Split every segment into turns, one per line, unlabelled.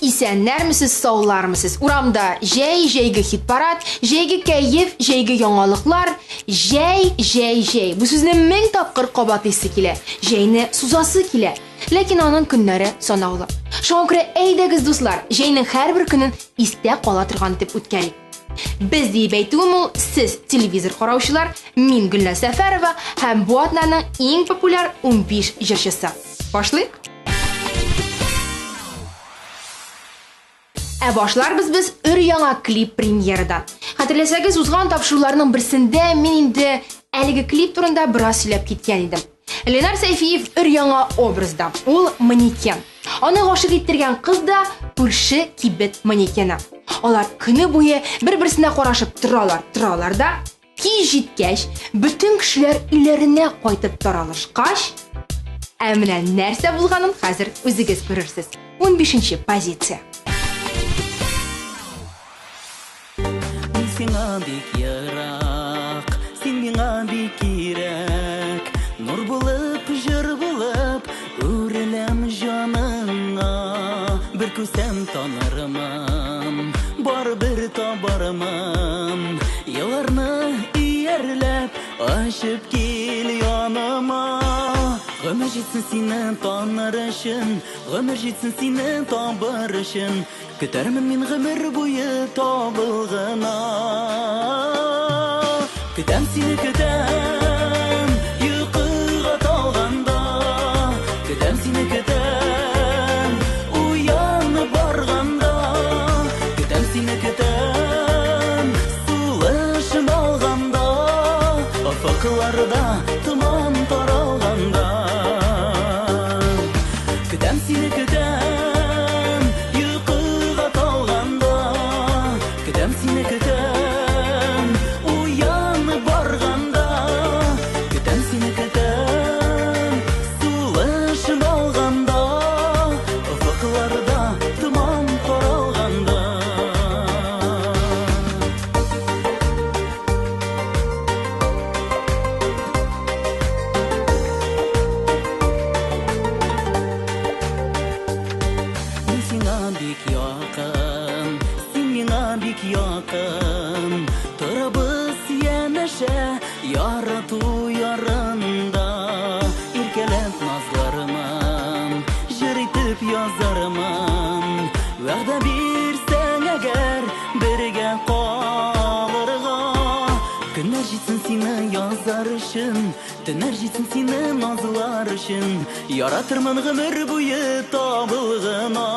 Исәннәрмесез, саулармысез? Урамда җәй, җәйге хит-парад, җәйге кәеф, җәйге яңалыклар, җәй, җәй, җәй. Бу сүзне мең тапкыр кабатлыйсы килә, җәйне сузасы килә. Ләкин аның көннәре санаулы. Шуңа күрә әйдәгез, дуслар, җәйнең һәрбер көнен истә кала торган итеп үткәрик. Без диеп әйтүем ул сез телевизор караучылар, мин Гөлназ Сәфәрова һәм бу атнаның иң популяр 15 җырчысы. Башлыйк? Ә башларбыз без өр-яңа клип премьерадан. Хәтерләсәгез, узган тапшыруларның берсендә мин инде әлеге клип турында бераз сөйләп киткән идем. Ленар Сәйфиев өр-яңа образда. Ул манекен. Аны гашык иттергән кыз да күрше кибет манекены. Алар көне буе бер-берсенә карашып торалар, торалар да, Кич җиткәч, бөтен кешеләр өйләренә кайтып таралышкач, ә менә нәрсә булганын хәзер үзегез күрерсез. 15 позиция.
Мин сиңа бик ерак, син миңа бик кирәк. Нур булып, җыр булып, үреләм җаныңа. Бер күрсәм танырмын, барыбер табармын. Елларны иярләп, ачып кил яныма. Гомер җитсен сине таныр өчен, гомер җитсен сине табыр өчен. Көтәрмен мин гомер буе табыл гына. Көтәм сине, көтәм, йокыга талганда. Көтәм сине, көтәм, уянып барганда. Көтәм сине, көтәм, сулышым алганда. Офыкларда томан таралганда. Көтәм сине, көтәм, йокыга талганда. Көтәм сине, көтәм, уянып барганда. Көтәм сине, көтәм, сулышым алганда. Офыкларда томан таралганда. Мин сиңа бик якын, син миңа бик якын. Торабыз янәшә, ярату ярында. Иркәләп назлармын, җыр итеп язармын. Вәгъдә бирсәң әгәр, бергә калырга. Көннәр җитсен сине язар өчен, төннәр җитсен сине назлар өчен. Яратырмын гомер буе табыл гына.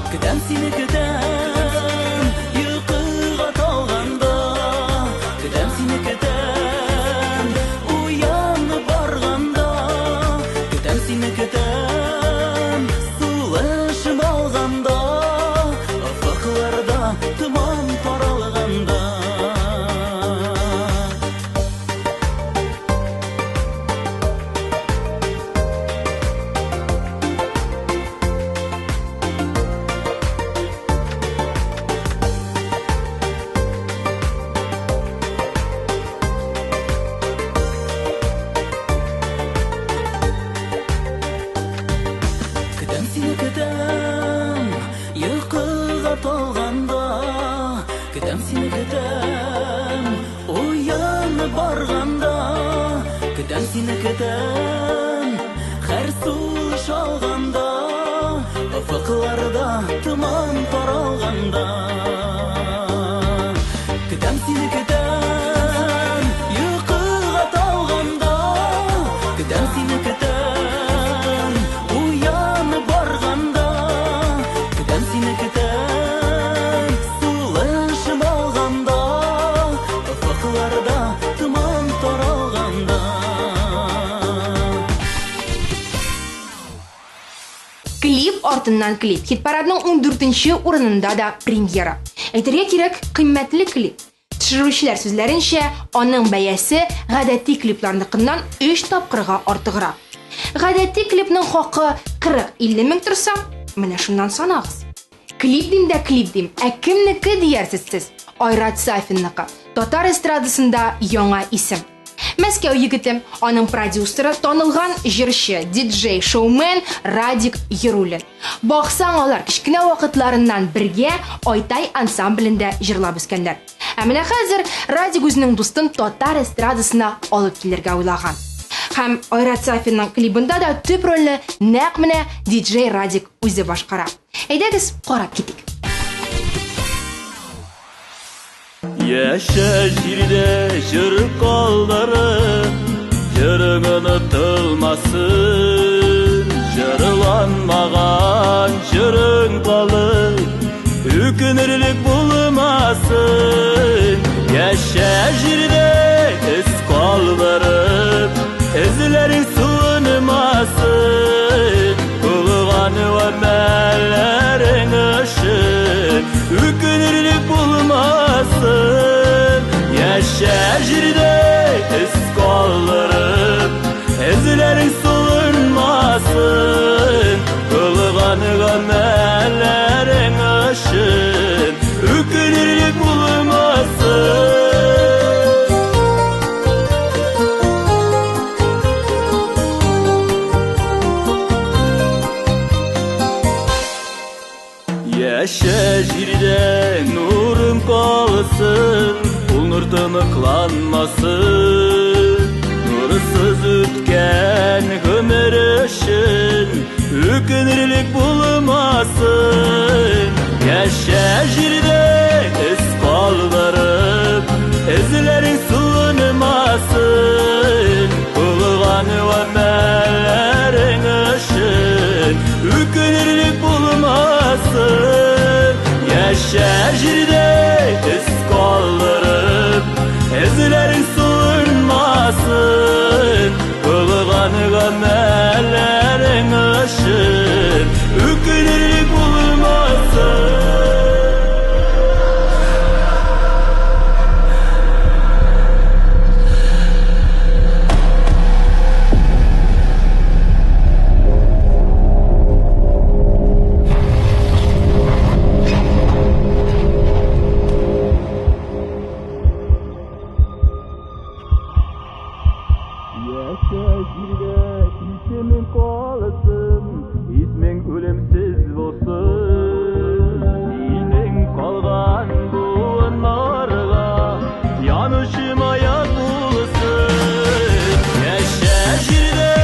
Көтәм сине, көтәм, йокыга талганда. Көтәм сине, көтәм, уянып барганда. Көтәм сине, көтәм, сулышым алганда. Офыкларда томан таралганда. Көтәм сине, көтәм, йокыга талганда. Көтәм сине, көтәм, уянып барганда. Көтәм сине, көтәм, һәр сулыш алганда. Офыкларда томан таралганда. Көтәм сине, көтәм, йокыга талганда. Көтәм сине, көтәм, уянып барганда. Көтәм сине, көтәм, сулышым алганда. Офыкларда томан таралганда.
Клип артыннан клип. Хит-парадның 14 урынында да премьера. Әйтергә кирәк, кыйммәтле клип. Төшерүчеләр сүзләренчә, аның бәясе гадәти клипларныкыннан 3 тапкырга артыграк. Гадәти клипның хакы 40-50 мең торса, менә шуннан санагыз. Клип дим дә клип дим. Ә кемнеке диярсез сез? Айрат Сафинныкы. Татар эстрадасында яңа исем. Мәскәү егете, аның продюсеры, танылган җырчы, диджей, шоумен Радик Яруллин. Баксаң, алар кечкенә вакытларыннан бергә Айтай ансамблендә җырлап үскәннәр. Ә менә хәзер Радик үзенең дустын татар эстрадасына алып килергә уйлаган. Һәм Айрат Сафинның клибында да төп рольне нәкъ менә диджей Радик үзе башкара. Әйдәгез, карап китик.
Яшә җирдә җыр калдырып, җырың онытылмасын, җырланмаган җырың калып, үкенерлек булмасын. Яшә җирдә эз калдырып, эзләрең суынмасын, кылган гамәлләрең өчен үкенерлек булмасын. Яшә җирдә эз калдырып, эзләрең суынмасын, кылган гамәлләрең өчен үкенерлек булмасын. Яшә җирдә нурың калсын, ул нур тыныкланмасын. Нурсыз үткән гомер өчен үкенерлек булмасын. Яшә җирдә эз калдырып, эзләрең суынмасын, кылган гамәлләрең өчен үкенерлек булмасын. Яшә җирдә эз калдырып, эзләрең суынмасын, кылган гамәлләрең өчен үкенерлек булмасын. Яшә җирдә исемең калсын, исмең үлемсез булсын. Синең калган буыннарга янучы маяк булсын. Яшә җирдә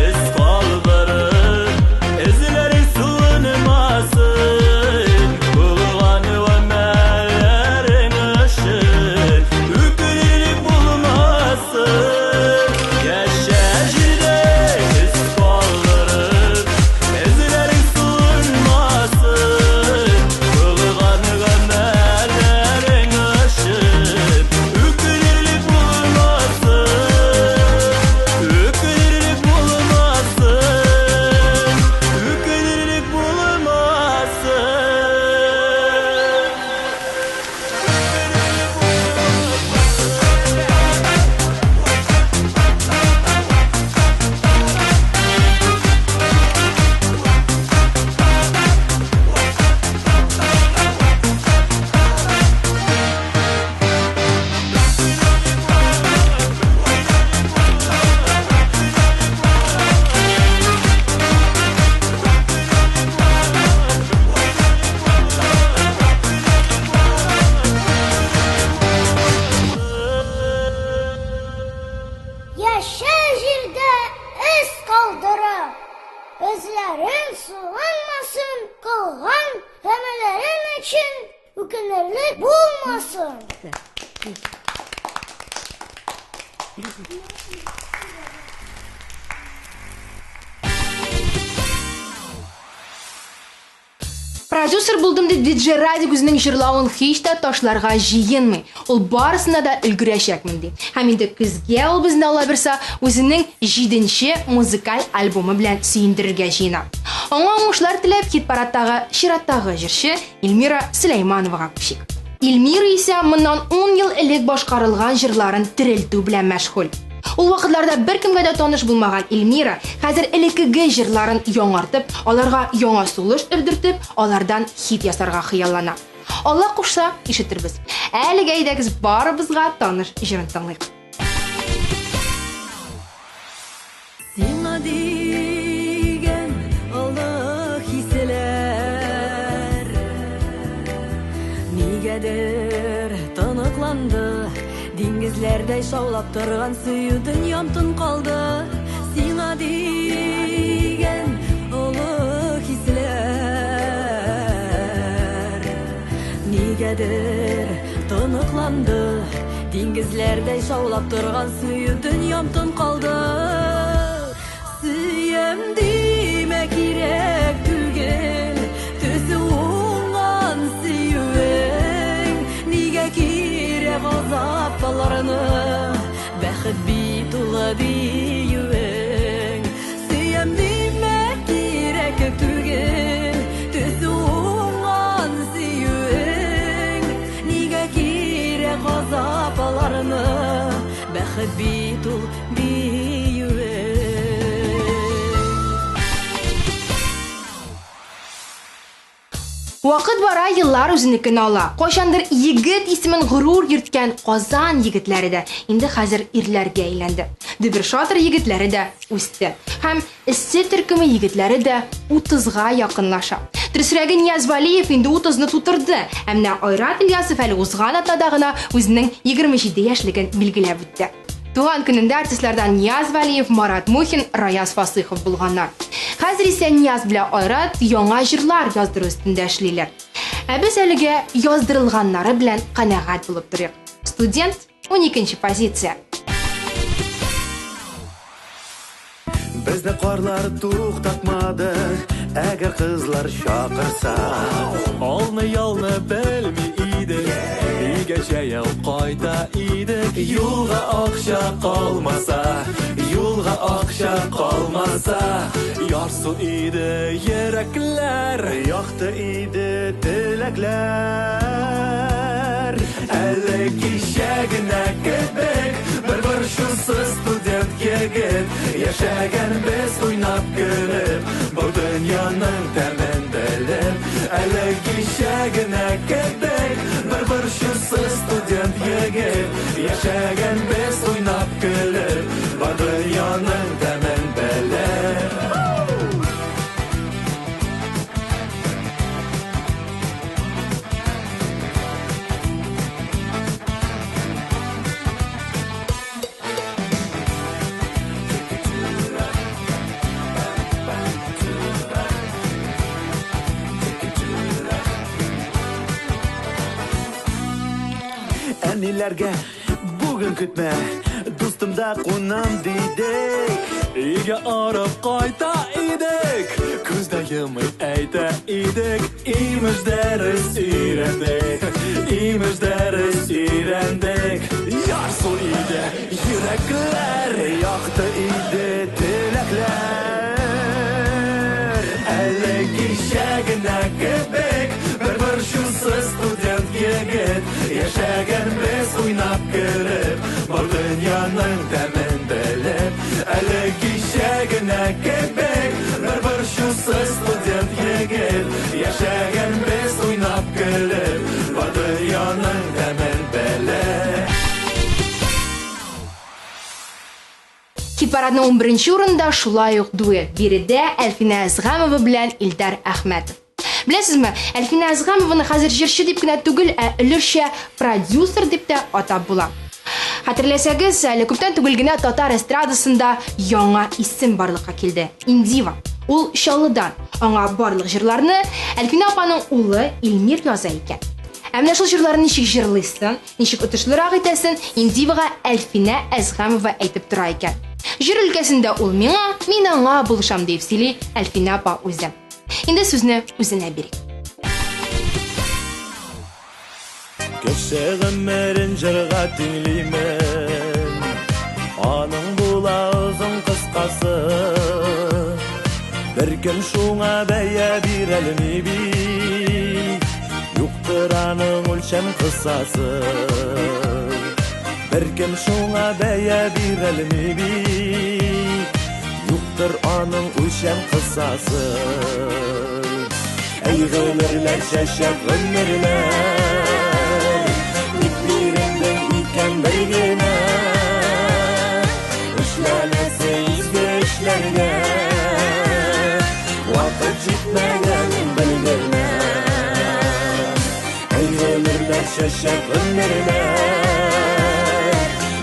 эз калдырып, эзләрең суынмасын, кылган гамәлләрең өчен үкенерлек булмасын. Яшә җирдә эз калдырып, эзләрең суынмасын, кылган гамәлләрең өчен үкенерлек булмасын. Үкенерлек булмасын, үкенерлек булмасын.
Яшә җирдә эз калдырып, эзләрең суынмасын, кылган гамәлләрең өчен үкенерлек булмасын.
Продюсер булдым дип диджей Радик үзенең җырлавын һич тә ташларга җыенмый. Ул барысына да өлгерәчәкмен ди. Һәм инде көзгә ул безне ала бирсә, үзенең 7нче музыкаль альбомы белән сөендерергә җыена. Аңа уңышлар теләп хит-парадтагы чираттагы җырчы Эльмира Сөләймановага күчик. Эльмира исә моннан 10 ел элек башкарылган җырларын терелтү белән мәшгуль. Ул вакытларда беркемгә дә таныш булмаган Эльмира хәзер элеккеге җырларын яңартып, аларга яңа сулыш өрдертеп, алардан хит ясарга хыяллана. Алла кушса, ишетербез. Ә әлегә әйдәгез барыбызга таныш җырын тыңлыйк.
Сиңа дигән олы хисләр Нигәдер тоныкланды. Диңгезләрдәй шаулап торган сөю дөньям тын калды. Сиңа дигән олы хисләр Нигәдер тоныкланды. Диңгезләрдәй шаулап торган сөю дөньям тын калды. Сөям димә кирәк түгел, төсе уңган сөюең. Нигә кирәк газапларны, бәхет бит улы диюең. Сөям димә кирәк түгел, төсе уңган сөюең. Нигә кирәк газапларны, бәхет бит ул диюең.
Вакыт бара, еллар үзенекен ала. Кайчандыр егет исемен горур йөрткән Казан егетләре дә инде хәзер ирләргә әйләнде. Дөбер-шатыр егетләре дә үсте. Һәм эссе төркеме егетләре дә 30-га якынлаша. Дөресрәге, Нияз Валиев инде 30-ны тутырды. Ә менә Айрат Ильясов әле узган атнада гына үзенең 27 яшьлеген билгеләп үтте. Туган көнендә артистлардан Нияз Валиев, Марат Мухин, Раяз Фасыйхов булганнар. Хәзер исә Нияз белән Айрат яңа җырлар яздыру өстендә эшлиләр. Ә без әлегә яздырылганнары белән канәгать булып торыйк. Студент, 12 позиция.
Безне карлар туктатмады, әгәр кызлар чакырса.
Алны-ялны белми идек, өйгә җәяү кайта идек. Юлга акча калмаса, юлга акча калмаса, ярсу иде йөрәкләр,
якты иде теләкләр.
Әле кичә генә кебек, бер борчусыз студент егет, яшәгән без уйнап көлеп, бу дөньяның тәмен белеп. Әле кичә генә кебек, бер борчусыз студент егет, яшәгән без уйнап көлеп, бу дөньяның тәмен белеп.
Әниләргә бүген көтмә, дустымда кунам дидек.
Өйгә арып кайта идек, күз дә йомый әйтә идек. Имеш дәрес өйрәндек, имеш дәрес өйрәндек. Ярсу иде йөрәкләр,
якты иде теләкләр.
Әле кичә генә кебек, бер борчусыз студент егет, яшәгән без уйнап көлеп, бар дөньяның тәмен белеп. Әле кичә генә кебек, бер борчусыз студент егет, яшәгән без уйнап көлеп, бар дөньяның тәмен белеп.
Хит-парадның 11 урында шулай ук дуэт. Биредә Әлфинә Әзгамова белән Илдар Әхмәтов. Беләсезме, Әлфинә Әзгамованы хәзер җырчы дип кенә түгел, ә өлешчә продюсер дип тә атап була. Хәтерләсәгез, әле күптән түгел генә татар эстрадасында яңа исем барлыкка килде. Индива. Ул Чаллыдан. Аңа барлык җырларны Әлфинә апаның улы Илмир яза икән. Ә менә шул җырларны ничек җырлыйсың, ничек отышлырак итәсең, Индивага Әлфинә Әзгамова әйтеп тора икән. Җыр өлкәсендә ул миңа, мин аңа булышам дип сөйли Әлфинә апа үзе. Инде сүзне үзенә бирик.
Кеше гомерен җырга тиңлимен, аның була озын кыскасы. Беркем шуңа бәя бирәлми бит, юктыр аның үлчәм кысасы. Беркем шуңа бәя бирәлми бит, юктыр аның үлчәм кысасы. Әй гомерләр, чәчәк гомерләр, ник бирелдең икән бер генә? Эшләнәсе изге эшләргә вакыт җитмәгәнен бер генә. Әй гомерләр, чәчәк гомерләр,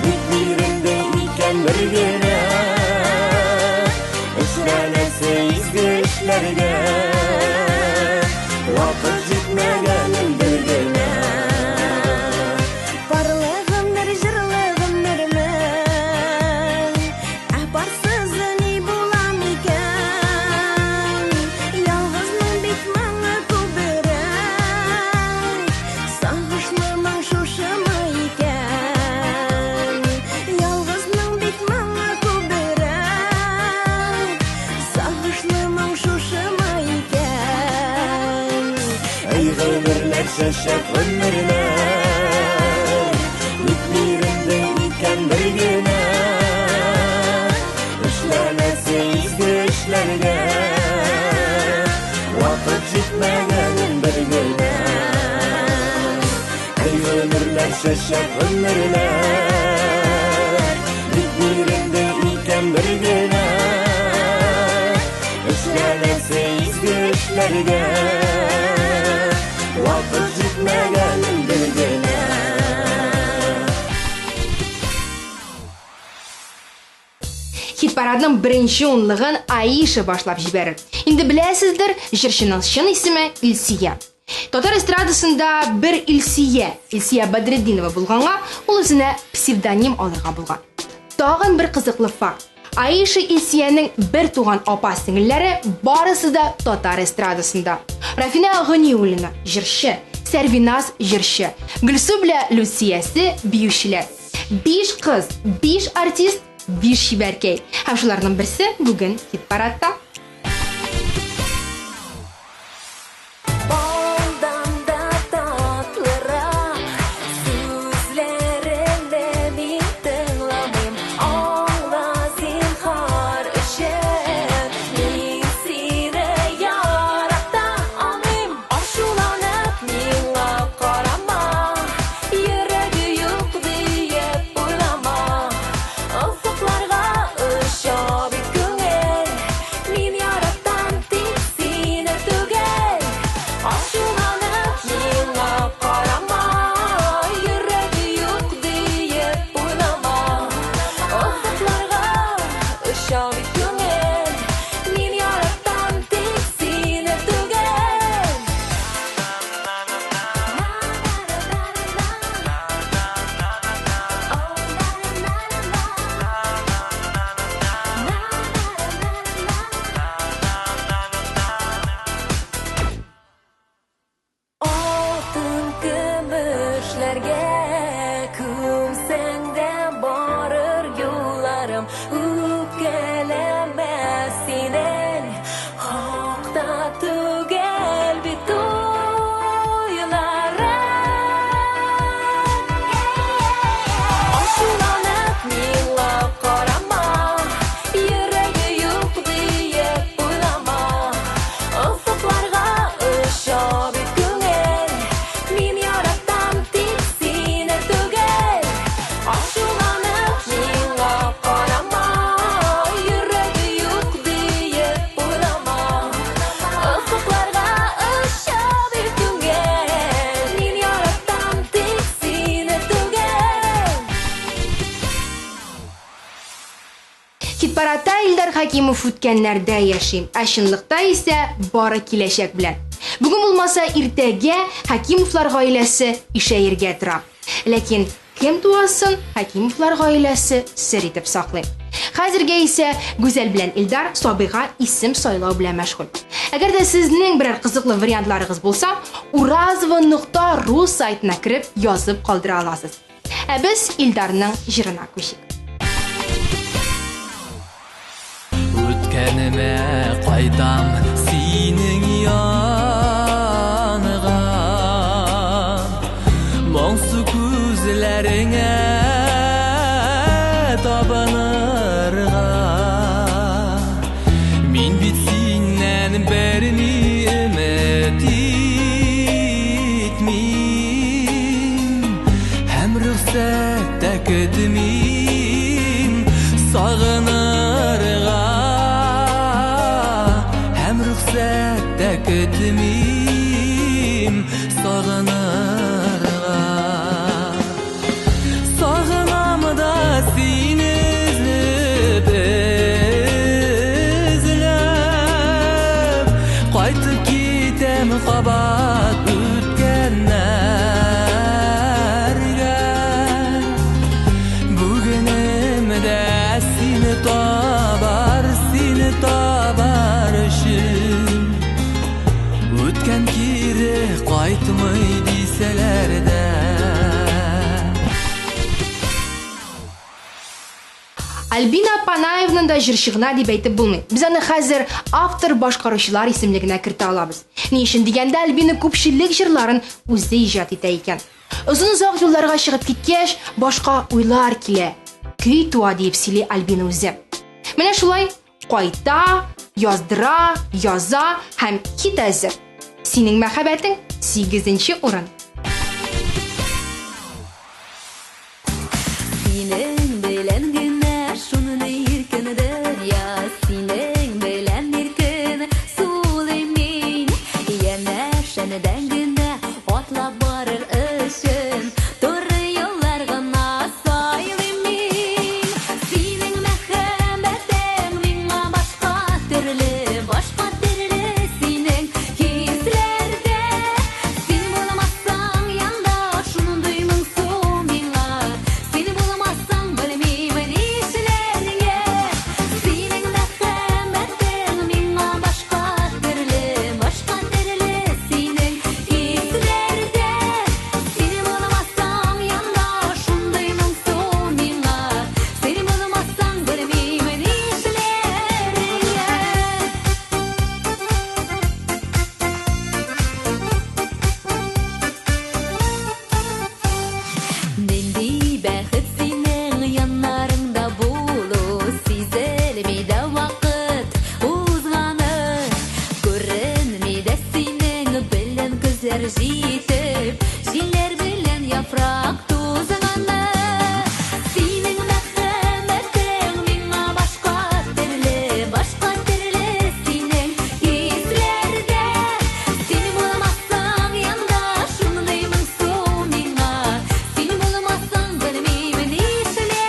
ник бирелдең икән бер генә? Эшләнәсе изге эшләргә вакыт җитмәгәнен бер генә.
Парлы гомер, җырлы гомермен, ә парсызы ни була микән? Ялгызның бит моңы күбрәк, сагышлының шушымы икән? Ялгызның бит моңы күбрәк, сагышлының шушымы икән?
Әй гомерләр, чәчәк гомерләр, ник бирелдең икән бер генә? Эшләнәсе изге эшләргә вакыт җитмәгәнен бер генә. Әй гомерләр, чәчәк гомерләр, ник бирелдең икән бер генә? Эшләнәсе изге эшләргә вакыт җитмәгәнен бер генә.
Хит-парадның беренче унлыгын Аиша башлап җибәрер. Инде беләсездер, җырчының чын исеме Илсия. Татар эстрадасында бер Илсия, Илсия Бәдретдинова булганга, ул үзенә псевдоним алырга булган. Тагын бер кызыклы факт. Аиша Илсиянең бер туган апа сеңелләре барысы да татар эстрадасында. Рафина Гыниуллина җырчы, Сәрвиназ җырчы, Гөлсу белән Люсиясе биючеләр. 5 кыз, 5 артист, 5 чибәркәй. Һәм шуларның берсе бүген хит-парадта.
Балдан да татлырак сүзләреңне мин тыңламыйм. Аңла зинһар өчен, мин сине ярата алмыйм. Ачуланып миңа карама, йөрәге юк диеп уйлама. Офыкларга оча бит күңел, мин яратам тик сине түгел. Ачуланып миңа карама, йөрәге юк диеп уйлама. Офыкларга оча бит күңел, мин яратам тик сине түгел. Алтын көмешләргә күмсәң дә барыр юлларым, үпкәләмә синең хакта түгел бит уйларым. Ачуланып миңа карама, йөрәге юк диеп уйлама. Офыкларга оча бит күңел, мин яратам тик сине түгел. Ачуланып миңа карама, йөрәге юк диеп уйлама. Офыкларга оча бит күңел, мин яратам тик сине түгел.
Хит-парадта Илдар Хакимов үткәннәрдә яши, ә чынлыкта исә бары киләчәк белән. Бүген булмаса иртәгә Хакимовлар гаиләсе ишәергә тора. Ләкин кем туасын Хакимовлар гаиләсе сер итеп саклый. Хәзергә исә Гүзәл белән Илдар сабыйга исем сайлау белән мәшгуль. Әгәр дә сезнең берәр кызыклы вариантларыгыз булса, уразова.ру сайтына кереп язып калдыра аласыз. Ә без Илдарның җырына күчик.
Үткәнемә кайтам синең янга, моңсу күзләреңә
тә көтмим сагынырга, һәм рөхсәт тә көтмим сагынырга. Сагынам да сине өзеп, өзелеп, кайтып китәм кабат үткәннәргә. Бүгенем дә сине табар, сине табар өчен. Үткән кире кайтмый дисәләр дә.
Альбина Панаевны да җырчы гына дип әйтеп булмый. Без аны хәзер автор башкаручылар исемлегенә кертә алабыз. Ни өчен дигәндә, Альбина күпчелек җырларын үзе иҗат итә икән. Озын-озак юлларга чыгып киткәч, башка уйлар килә. Көй туа диеп сөйли Альбина үзе. Менә шулай кайта, яздыра, яза һәм хит әзер. Синең мәхәббәтең 8 урын.
Синең белән генә шуны иркен дөнья, синең белән иркен сулыйм мин. Янәшәдән генә атлап барыр өчен туры юллар гына сайлыйм мин. Синең мәхәббәтең миңа башка төрле, башка төрле синең хисләрдә. Син булмасаң янда шундый моңсу миңа. Син булмасаң белмим нишләргә. Синең мәхәббәтең миңа башка төрле, башка төрле синең хисләрдә. Син булмасаң янда шундый моңсу миңа. Син булмасаң белмим нишләргә. Нинди бәхет синең яннарыңда булу, сизелми дә вакыт узганы. Күренми дә синең белән көзләр җитеп, җилләр белән яфрак тузганы. Синең мәхәббәтең миңа башка төрле, башка төрле синең хисләрдә. Син булмасаң янда шундый моңсу миңа. Син булмасаң белмим нишләргә.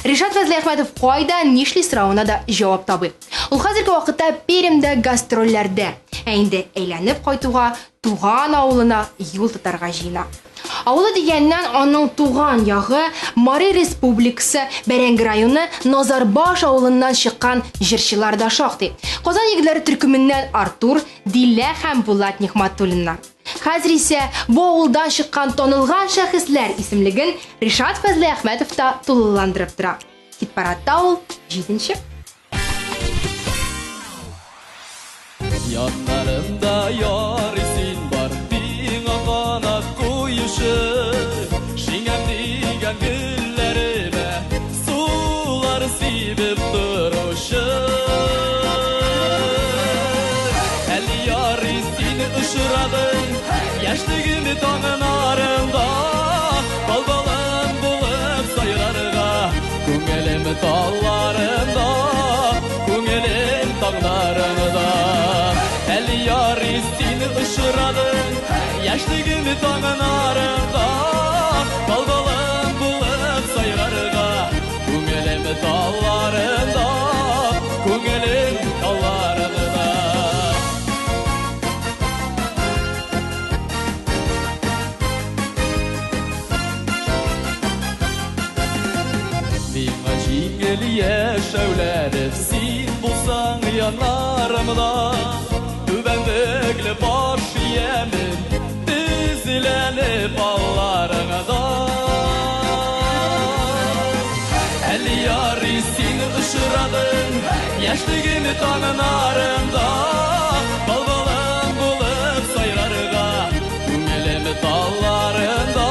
Ришат Фәзлиәхмәтов кайда, нишли соравына да җавап табый. Ул хәзерге вакытта Пермьдә гастрольләрдә, ә инде әйләнеп кайтуга туган авылына юл тотарга җыена. Авылы дигәннән аның туган ягы Мари Республикасы Бәрәңге районы Назарбаш авылыннан чыккан җырчылар да шактый. Казан егетләре төркеменнән Артур, Дилә һәм Булат Нигъмәтуллиннар. Хәзер исә бу авылдан чыккан танылган шәхесләр исемлеген Ришат Фәзлиәхмәтов та тулыландырып тора. Хит-парадта ул 7-нче.
Яннарымда ярый син бар, миңа канат куючы. Шиңәм дигән гөлләремә сулар сибеп торучы. Әле ярый син очрадың, яшьлегем таңын арында. Балбалым булып сайрарга, күңелем талларында, күңелем таңнарында. Әле ярый син очрадың, яшьлегем таңын арында. Балбалым булып сайрарга, күңелем талларында, күңелем талларында. Миңа җиңел яшәүләре, син булсаң яннарымда. Түбәнлекле баш иямен, тезләнеп алларыңда. Әле ярый син очрадың, яшьлегем таңын арында. Балбалым булып сайрарга, күңелем талларында,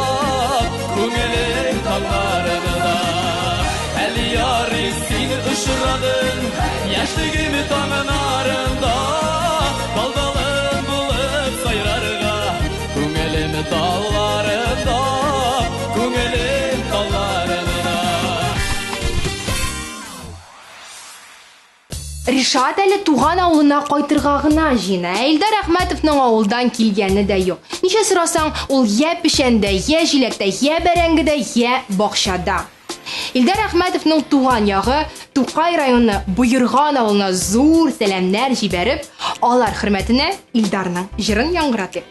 күңелем таңнарында. Әле ярый син очрадың, яшьлегем таңын арында. Балбалым булып сайрарга,
Ришат әле туган авылына кайтырга гына җыена. Ә Илдар Әхмәтовның авылдан килгәне дә юк. Ничә сорасаң, ул йә печәндә, йә җиләктә, йә бәрәңгедә, йә бакчада. Илдар Әхмәтовның туган ягы Тукай районы Боерган авылына зур сәламнәр җибәреп, алар хөрмәтенә Илдарның җырын яңгыратыйк.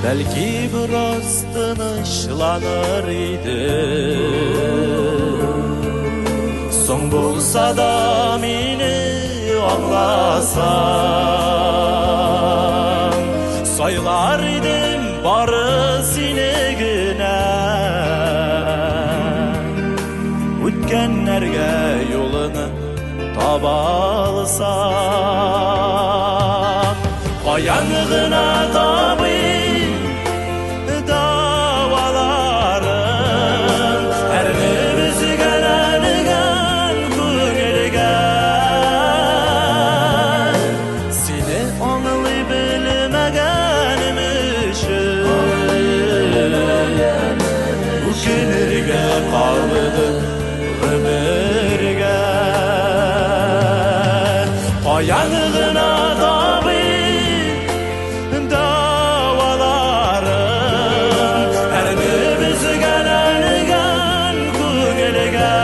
Бәлки бераз тынычланыр иде. Соң булса да мине аңласаң, сайлар идем бары сине генә. Үткәннәргә юлны таба алсам, каян гына табыйм дәваларын, әрнеп өзгәләнгән күңелгә. Сине аңлый белмәгәнем өчен үкенергә калды гомергә. Каян гына табыйм дәваларын, әрнеп өзгәләнгән күңелгә.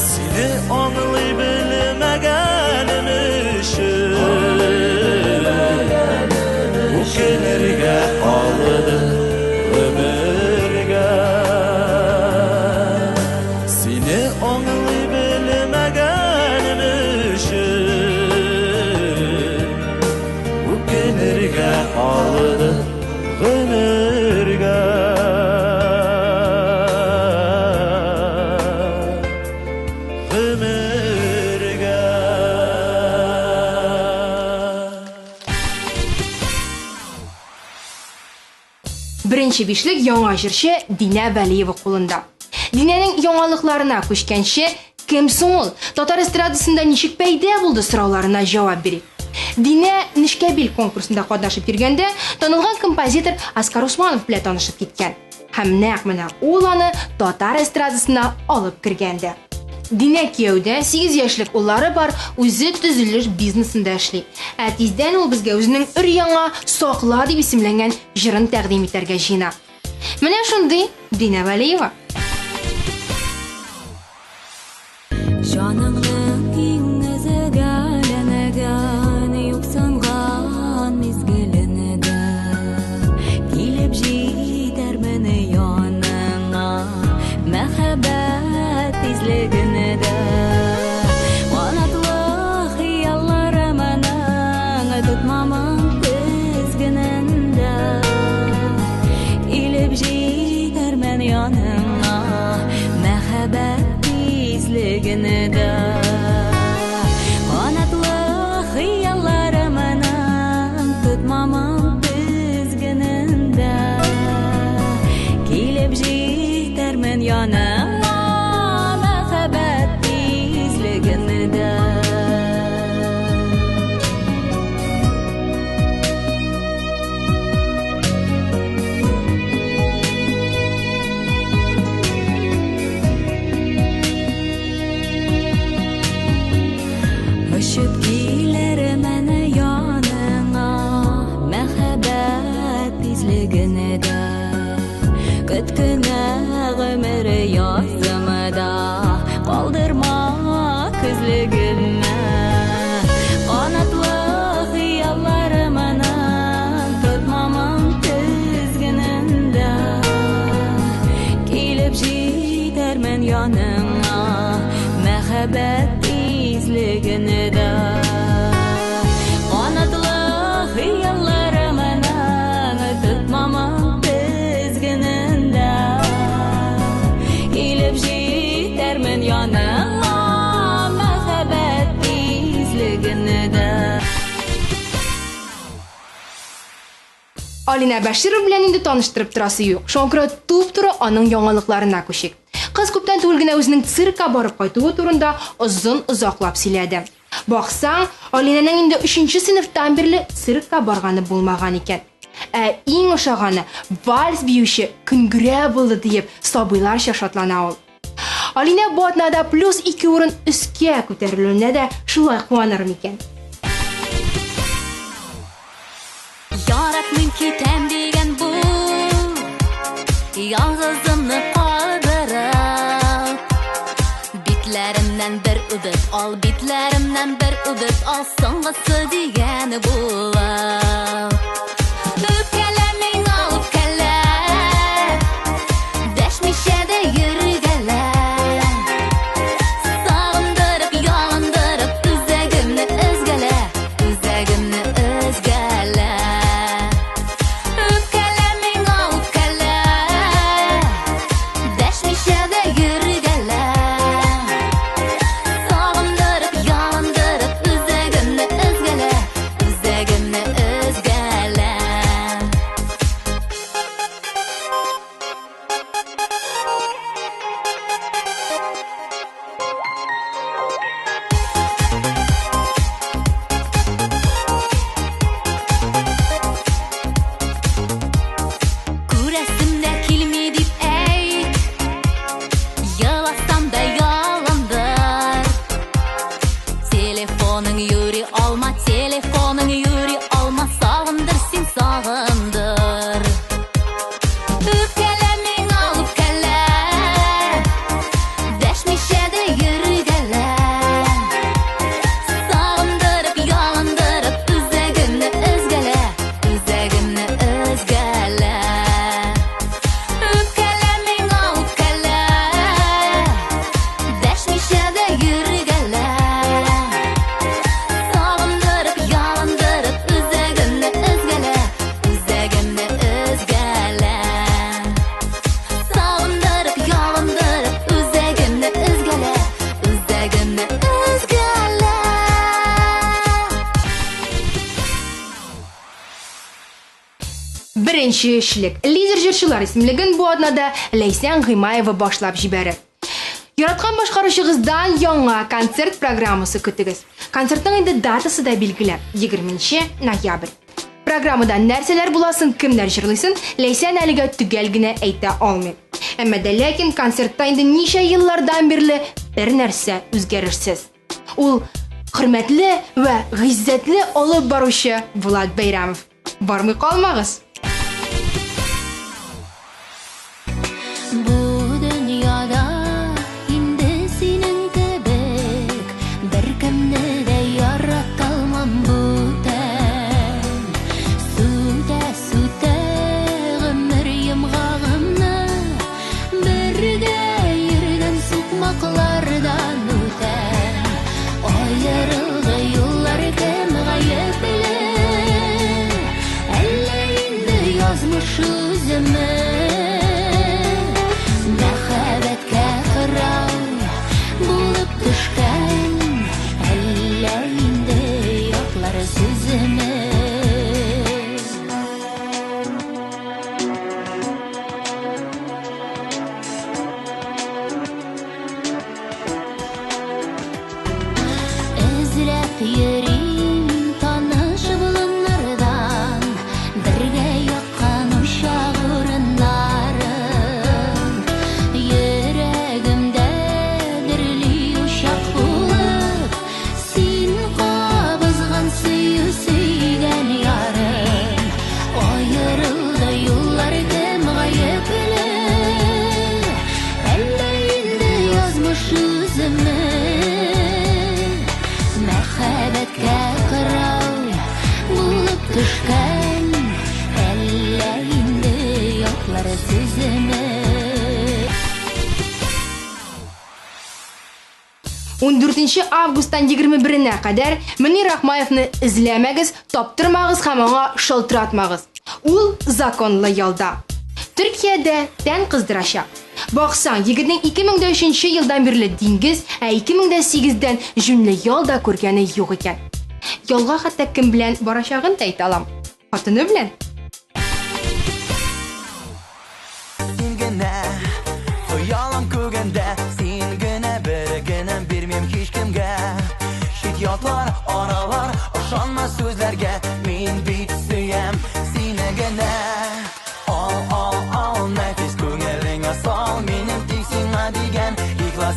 Сине аңлый белмәгәнем өчен үкенергә калды гомергә. Сине аңлый белмәгәнем өчен үкенергә калды гомергә. Гомергә.
Беренче бишлек яңа җырчы Динә Вәлиева кулында. Динәнең яңалыкларына күчкәнче, кем соң ул? Татар эстрадасында ничек пәйда булды сорауларына җавап бирик. Динә Нечкәбил конкурсында катнашып йөргәндә, танылган композитор Аскар Усманов белән танышып киткән. Һәм нәкъ менә ул аны татар эстрадасына алып кергән дә. Динә кияүдә, 8 яшьлек уллары бар, үзе төзелеш бизнесында эшли. Ә тиздән ул безгә үзенең өр-яңа Сакла дип исемләнгән җырын тәкъдим итәргә җыена. Менә шундый Динә Вәлиева.
Җаныңның иң өзгәләнгән, юксынган мизгелендә килеп җитәрмен яныңа, мәхәббәт тизлегендә. Канатлы хыялларымның тотмамын тезгенендә, килеп җитәрмен яныңа, мәхәббәт тизлегендә. Канатлы хыялларымның тотмамын тезгенендә, килеп җитәрмен яныңа, мәхәббәт тизлегендә. Очып килермен яныңа, мәхәббәт тизлегендә. Көт кенә гомер язымда, калдырма күзлегемне. Канатлы хыялларымның тотмамын тезгенендә, килеп җитәрмен яныңа, мәхәббәт тизлегендә. Канатлы хыялларымның тотмамын тезгенендә, килеп җитәрмен яныңа, мәхәббәт тизлегендә.
Алинә Бәширова белән инде таныштырып торасы юк. Шуңа күрә туп-туры аның яңалыкларына күчик. Кыз күптән түгел генә үзенең циркка барып кайтуы турында озын-озаклап сөйләде. Баксаң, Алинәнең инде 3 сыйныфтан бирле циркка барганы булмаган икән. Ә иң ошаганы вальс биюче Көнгерә булды диеп сабыйларча шатлана ул. Алинә бу атнада плюс 2 урын өскә күтәрелүенә дә шулай куаныр микән?
Яратмыйм китәм дигән бу Ялгызымны калдырып Битләремнән бер үбеп ал, битләремнән бер үбеп ал Соңгысы дигән булып Үпкәлә миңа, үпкәлә Дәшмичә дә йөргәлә Сагындырып, ялындырып, үзәгемне өзгәлә, үзәгемне өзгәлә. Үпкәлә миңа, үпкәлә, дәшмичә дә йөргәлә. Сагындырып, ялындырып, үзәгемне өзгәлә, үзәгемне өзгәлә. Күрәсем дә килми дип әйт, Еласам да ялындыр. Телефоның юри алма, телефоның юри алма, Сагындыр син, сагындыр. Үпкәлә миңа, үпкәлә, Дәшмичә дә йөргәлә. Сагындырып, ялындырып, үзәгемне өзгәлә, үзәгемне өзгәлә. Үпкәлә миңа, үпкәлә, дәшмичә дә йөргәлә. Сагындырып, ялындырып, үзәгемне өзгәлә, үзәгемне өзгәлә. Сагындырып, ялындырып, үзәгемне өзгәлә, үзәгемне өзгәлә.
Беренче өчлек. Лидер җырчылар исемлеген бу атнада Ләйсән Гыймаева башлап җибәрә. Яраткан башкаручыгыздан яңа концерт программасы көтегез. Концертның инде датасы да билгеле 20 ноябрь. Программада нәрсәләр буласын, кемнәр җырлыйсын, Ләйсән әлегә төгәл генә әйтә алмый. Әмма дә ләкин концертта инде ничә еллардан бирле бер нәрсә үзгәрешсез. Ул хөрмәтле вә гыйззәтле алып баручы Булат Бәйрәмов. Бармый калмагыз.
Бу дөньяда инде синең кебек беркемне дә ярата алмам бүтән. Сүтә, сүтә гомер йомгагымны бергә йөргән сукмаклардан үтәм. Аерылды юллар кем гаепле? Әллә инде язмыш үземе? Мәхәббәткә кырау булып төшкән, әллә инде ятлар сүземе? Эзләп йөрим таныш болыннардан, бергә яккан учак урыннарын. Йөрәгемдә дөрли учак булып, син кабызган сөю сөйгән ярым. Аерылды юллар кем гаепле? Әллә инде язмыш үземе? Мәхәббәткә кырау булып төшкән, әллә инде ятлар сүземе?
14 августтан 21-нә кадәр Мөнир Рахмаевны эзләмәгез, таптырмагыз һәм аңа шалтыратмагыз. Ул законлы ялда. Төркиядә тән кыздырачак. Баксаң, егетнең 2003 елдан бирле диңгез, ә 2008-дән җүнле ял да күргәне юк икән. Ялга хәтта кем белән барачагын да әйтә алам. Хатыны белән.
Син генә хыялым күгендә, син генә бер генә бирмим һичкемгә. Чит ятлар, аралар, ышанма сүзләргә, мин бит сөям сине генә. Ал, ал, ал, нәфис күңелеңә сал, минем тик сиңа дигән ихлас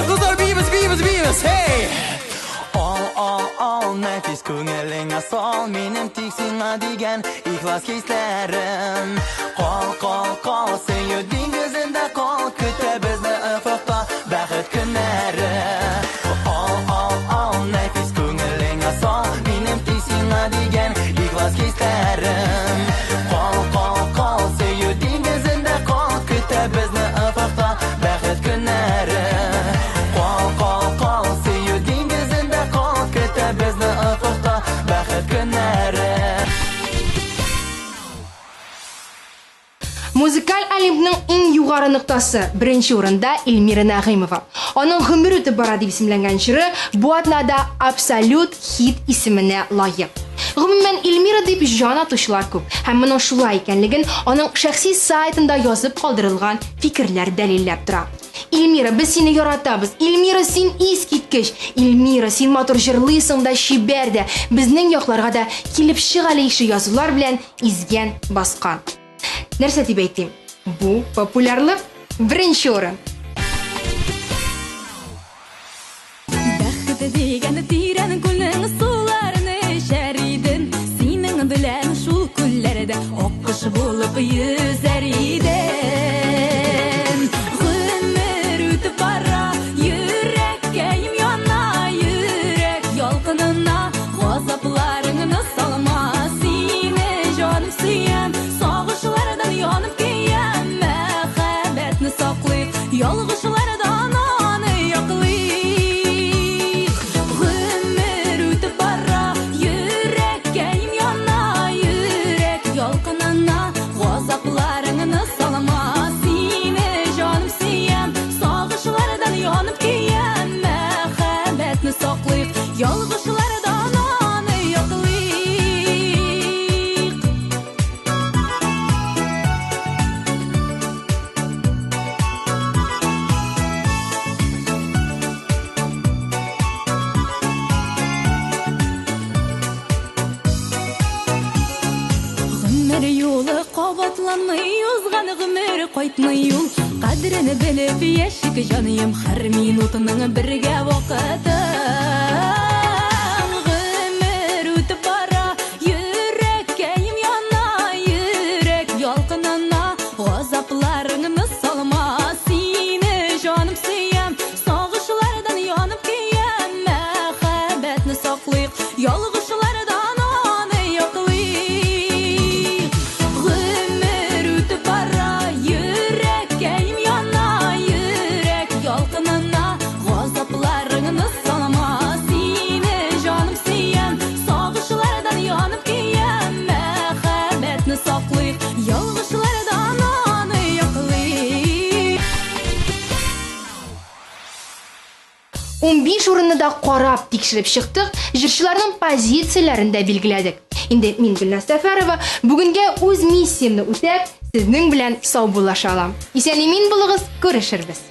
Кызлар, биибез, биибез, биибез, хей! Ал, ал, ал, нәфис күңелеңә сал, минем тик сиңа дигән ихлас хисләрем. Кал, кал, кал, сөю диңгезендә кал, көтә безне офыкта бәхет көннәре. Ал, ал, ал, нәфис күңелеңә сал, минем тик сиңа дигән ихлас хисләрем. Кал, кал, кал, сөю диңгезендә кал, көтә безне офыкта бәхет көннәре. Кал, кал, кал, сөю диңгезендә кал, көтә безне офыкта бәхет көннәре.
Музыкаль Олимпның иң югары ноктасы, беренче урында Эльмира Нәгыймова. Аның Гомер үтеп бара дип исемләнгән җыры бу атнада абсолют хит исеменә лаек. Гомумән, Эльмира дип җан атучылар күп һәм моның шулай икәнлеген аның шәхси сайтында язып калдырылган фикерләр дәлилләп тора. Эльмира, без сине яратабыз. Эльмира, син искиткеч. Эльмира, син матур җырлыйсың да, чибәр дә. Безнең якларга да килеп чык әле ише язулар белән изгән, баскан. Нәрсә дип әйтим? Бу популярлык беренче урын.
Бәхет дигән тирән күлнең суларын эчәр идем. Синең белән шул күлләрдә аккош булып йөзәр идем. Гомер үтеп бара, йөрәккәем яна, йөрәк ялкынына газапларыңны салма. Сине җаным сөям, сагышлардан янып көям. Мәхәббәтне саклыйк, ялгышлардан аны яклыйк. Гомер үтеп бара, йөрәккәем яна, йөрәк ялкынына газапларыңны салма. Сине җаным сөям, сагышлардан янып көям. Мәхәббәтне саклыйк, ялгышлардан аны яклыйк. Гомер юлы кабатланмый, узган гомер кайтмый ул. Кадерен белеп яшик җаныем, һәр минутының бергә вакыты. Гомер үтеп бара, йөрәккәем яна, йөрәк ялкынына газапларыңны салма. Сине җаным сөям, сагышлардан янып көям. Мәхәббәтне саклыйк, ялгышлардан аны яклыйк. Гомер үтеп бара, йөрәккәем яна, йөрәк ялкынына газапларыңны салма. Сине җаным сөям, сагышлардан янып көям. Мәхәббәтне саклыйк, ялгышлардан аны яклыйк.
15 урынны да карап тикшереп чыктык, җырчыларның позицияләрен дә билгеләдек. Инде мин Гөлназ Сәфәрова бүгенгә үз миссиямне үтәп, сезнең белән саубуллаша алам. Исән-имин булыгыз, күрешербез.